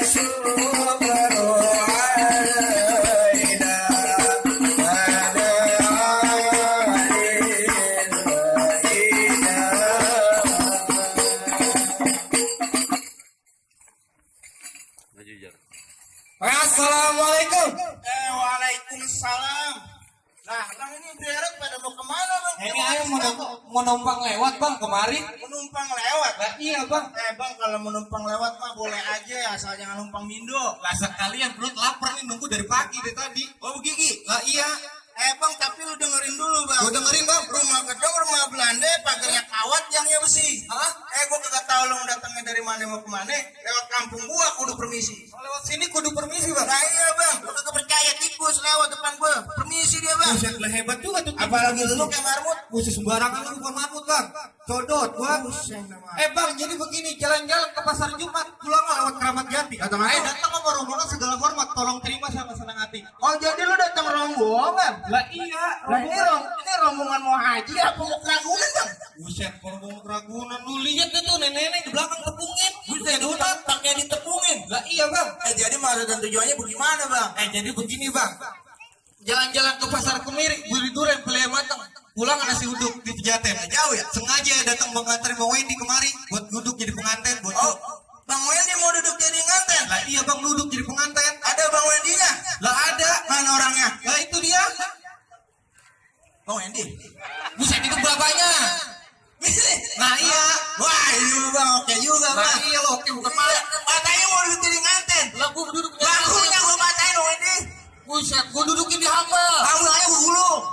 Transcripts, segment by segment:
Assalamualaikum. Waalaikumsalam. Nah, bang ini berat pada mau kemana bang? Ini ayo mau numpang lewat bang kemari. Menumpang lewat? Nah, iya bang. Bang kalau menumpang lewat mah boleh aja asal jangan numpang mindo. Lah sekalian perut lapar nih nunggu dari pagi dari tadi. Oh begigi? Lah iya. Bang tapi lu dengerin dulu bang. Gua dengerin bang. Rumah gedung rumah Belanda pagarnya kawat yangnya besi. Hah? Gua kagak tahu lu datangnya dari mana mau kemana. Lewat kampung gua kudu permisi. Oh, lewat sini kudu permisi bang. Nah iya bang, lu kagak percaya tikus lewat depan gua. Permisi dia bang. Buset lah hebat juga tuh. Apalagi lu kayak marmut. Buset sembarangan lu bukan marmut bang. Codot gua. Bang jadi begini jalan-jalan ke pasar Jumat pulang lewat Keramat Jati. Datang datang sama rombongan segala hormat tolong terima sama senang hati. Oh jadi lu datang rombongan? Lah iya. Lah ini rombongan mau haji apa mau keragunan bang? Buset rombongan keragunan lu lihat tuh nenek-nenek di belakang tepungin. Buset donat pakai ditepungin. Lah iya bang. Jadi maksud dan tujuannya bagaimana bang? Jadi begini bang. Jalan-jalan ke pasar Kemiri, beli durian, beli matang. Pulang nasi uduk di Pejaten. Jauh ya? Sengaja datang mengantar Bang Wendy kemari buat duduk jadi pengantin buat. Oh, Bang Wendy mau duduk jadi nganten? Lah iya bang duduk jadi pengantin. Ada Bang Wendy-nya? Lah ada. Mana orangnya? Lah itu dia. Bang Wendy. Buset itu bapaknya. Nah iya. Wah iya bang, oke juga bang. Nah iya lo oke bukan malah. Katanya mau duduk jadi nganten. Lah gua duduk. Bangkunya gua batain Bang Wendy. Buset gua dudukin di hambal. Kamu aja gua gulung.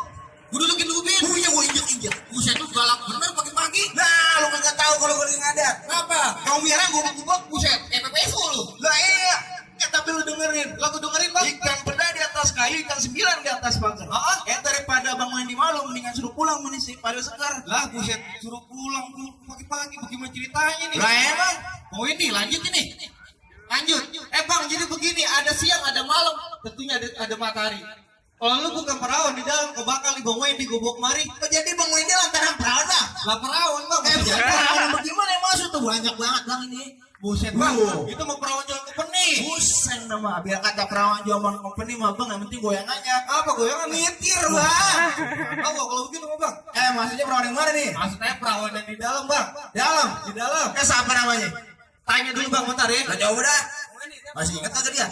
Gua dudukin ubin. Punya gua injek-injek. Buset itu galak bener pagi-pagi. Nah, lu kagak tahu kalau gua lagi ngadat. Kenapa? Kamu biaran gua gubuk buset. PPSU lu. Lah iya. Tapi lu dengerin. Lah gua dengerin bang. Ikan peda di atas kayu, ikan 9 di atas pagar. Daripada Bang Wendy malu, mendingan suruh pulang menisi pada sekar. Lah buset suruh pulang tuh pagi-pagi bagaimana ceritanya nih? Lah emang. Oh ini lanjut ini. Lanjut. Bang jadi begini ada siang ada malam tentunya ada matahari. Kalau lu bukan perawan di dalam kebakal di Bang Wendy gobok mari. Jadi Bang Wendy lantaran perawan bang. Lah perawan bang. Perawan bagaimana yang masuk tuh banyak banget bang ini. Buset bang. Itu mau perawan jual company. Buset nama. Biar kata perawan jual company mah bang yang penting goyangannya. Apa goyangan Mikir bang. Apa kalau begitu bang? Maksudnya perawan yang mana nih? Maksudnya perawan yang di dalam bang. Dalam. Di dalam. Siapa namanya? Tanya dulu bang bentar ya. Lah jawab dah. Masih ingat kagak dia?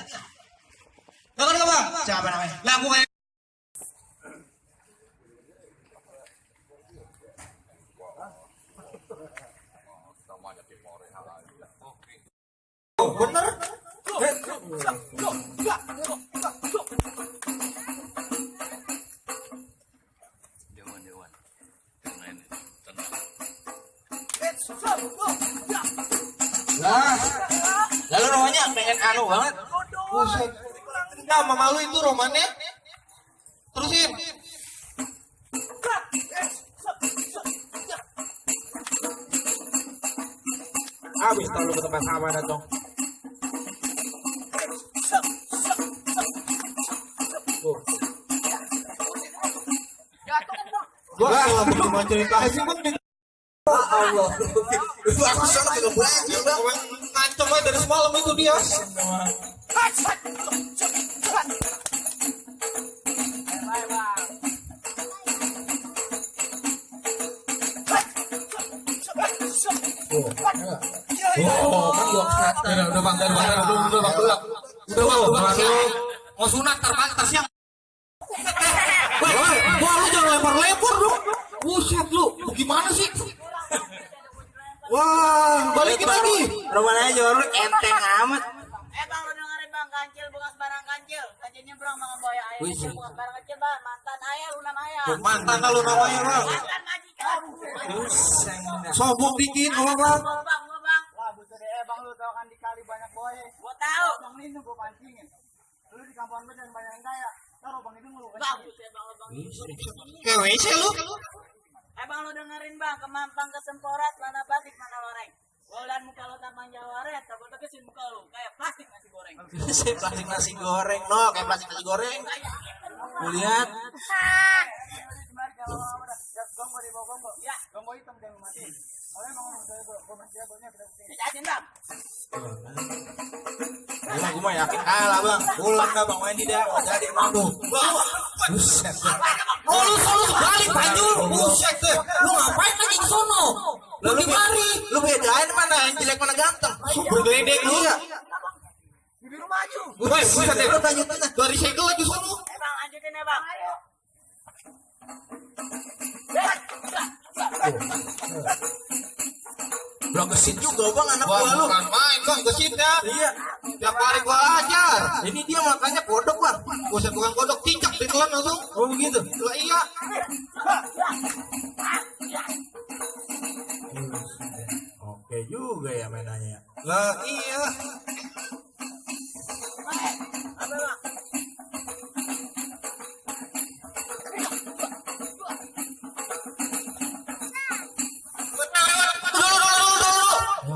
Dengar nggak bang? Siapa namanya? Lah gue bener. Nah, lalu namanya pengen anu banget. Buset. Nah, mama lu itu romannya. Terusin. Habis kalau ke tempat sama datang. Gua kalau bagaimana ceritanya sih bang. Allah. Aku sana juga belajar bang. Ngancam aja dari semalam itu dia. Udah bang, mau sunat terbatas siang. Wah, lu jangan lempar-lempar dong. Buset lu, gimana sih? Wah, balikin lagi. Roman aja orang enteng amat. Bang lu dengerin bang kancil bukan barang kancil. Kancil nyebrang bang boya ayah. Bukan barang kecil bang mantan ayah lunan ayah. Mantan kalau namanya bang. Mantan majikan. Sombong dikit kalau bang. Gua bang. Wah buset bang lu tau kan di kali banyak boya. Gua tahu. Bang ini gua pancingin. Lu di kampung bener banyak yang kaya. Taruh bang itu lu. Bang buset bang lu bang. Kayak WC lu. Bang lu dengerin bang kemampang kesemporat mana batik mana loreng. Walau muka lo tampang jawaret, takut kesin muka lo kayak plastik nasi goreng. Plastik nasi goreng, no, kayak plastik nasi goreng. Lihat. Ya, gombo hitam dia mati. Oleh mau gue masih abangnya kita. Bang. Gue mah yakin kalah bang. Pulang dah bang main tidak. Jadi mampu. Buset. Lu balik Panjul. Buset deh. Lu ngapain lagi ke sono? Lu di mari. Lu bedain mana yang jelek mana ganteng. Bergeledek lu. Iya. Bibir maju. Woi, buset deh. Lu lanjutin dah. Dari segel aja sono. Bang, lanjutin ya bang. Ayo. Belum kesit juga bang anak Wah, gua lu. bukan main bang, gesitnya. Iya. Tiap hari gua ajar. Ini dia makanya kodok bang. Buset bukan kodok, cicak ditelan langsung. Oh begitu. Lah iya. Oke juga ya mainannya. Lah iya.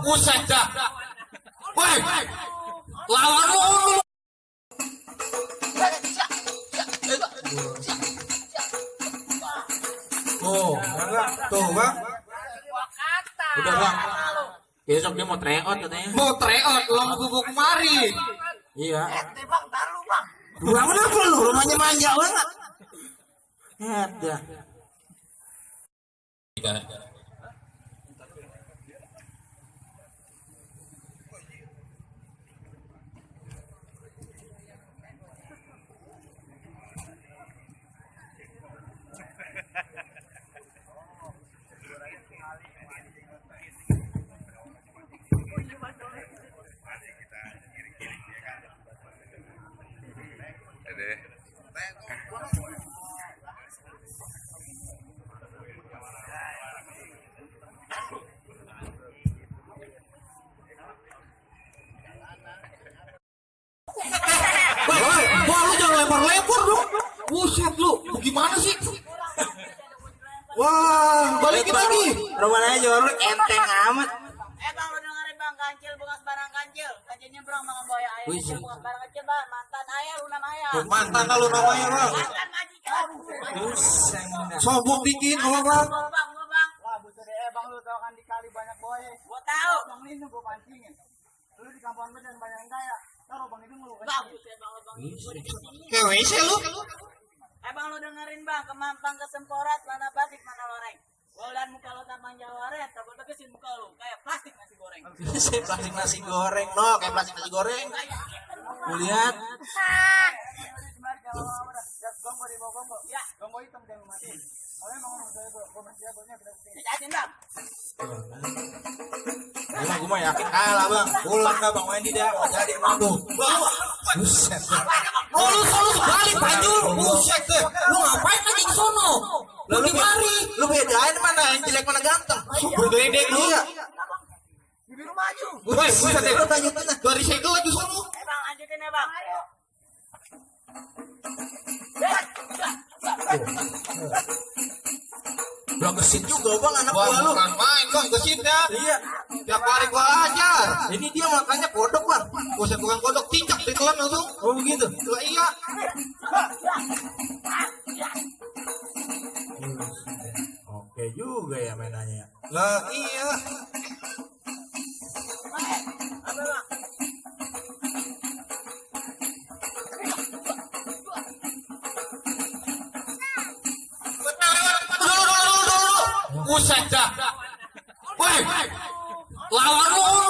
Buset dah. Woi. Lawan lu. Oh, enggak. Tuh, Bang. Udah bang. Besok dia mau tryout katanya. Mau tryout lo bubuk kemari. Iya. Bang, taruh bang. Gua kenapa lu? Rumahnya manja banget. Ada. Wah, lu jangan lempar-lempar dong. Buset lu, gimana sih? Wah, balikin lagi. Rumahnya jual lu enteng amat. Bang, lu dengerin bang, kancil bekas barang kancil. Kancil nyebrang makan buaya ayam. Wih, Kancil bekas barang kecil bang, mantan ayah, lunan ayah. Mantan lu namanya, Bang. Mantan majikan. Sombong bikin sama Bang. Gua bang. Wah, buset deh, bang lu tau kan di kali banyak buaya. Gua tahu. Bang Lino gua pancingin. Lu di kampung Medan banyak yang kaya. Taruh bang itu ngeluh. Bang, buset bang lu bang. Kayak WC lu. Bang lu dengerin bang, kemampang kesemporat, mana batik, mana loreng. Walau muka lo tampang jawaret, takut kesin muka lu kayak plastik nasi goreng. Saya plastik nasi goreng, no, kayak plastik nasi goreng. Lu lihat. Ya, gombo hitam jangan mati. Kalau emang orang saya gua manusia gua kita dicacin bang. Gue mah yakin kalah bang. Pulang dah bang main tidak. Jadi mampu. Buset. Lu balik Panjul. Buset deh. Lu ngapain lagi ke sono? Lu di mari. Lu bedain mana yang jelek mana ganteng. Bergeledek lu. Iya. Bibir maju. Woi, buset deh. Lu lanjutin dah. Dari segel aja sono. Bang, lanjutin ya bang. Ayo. Belum kesit juga bang anak Wah, gua lu. bukan main bang, gesitnya. Iya. Tiap hari gua ajar. Ini dia makanya kodok bang. Buset bukan kodok, cicak ditelan langsung. Oh begitu. Lah iya. Oke juga ya mainannya. Lah iya. Buset dah. Woi. Lawan lu.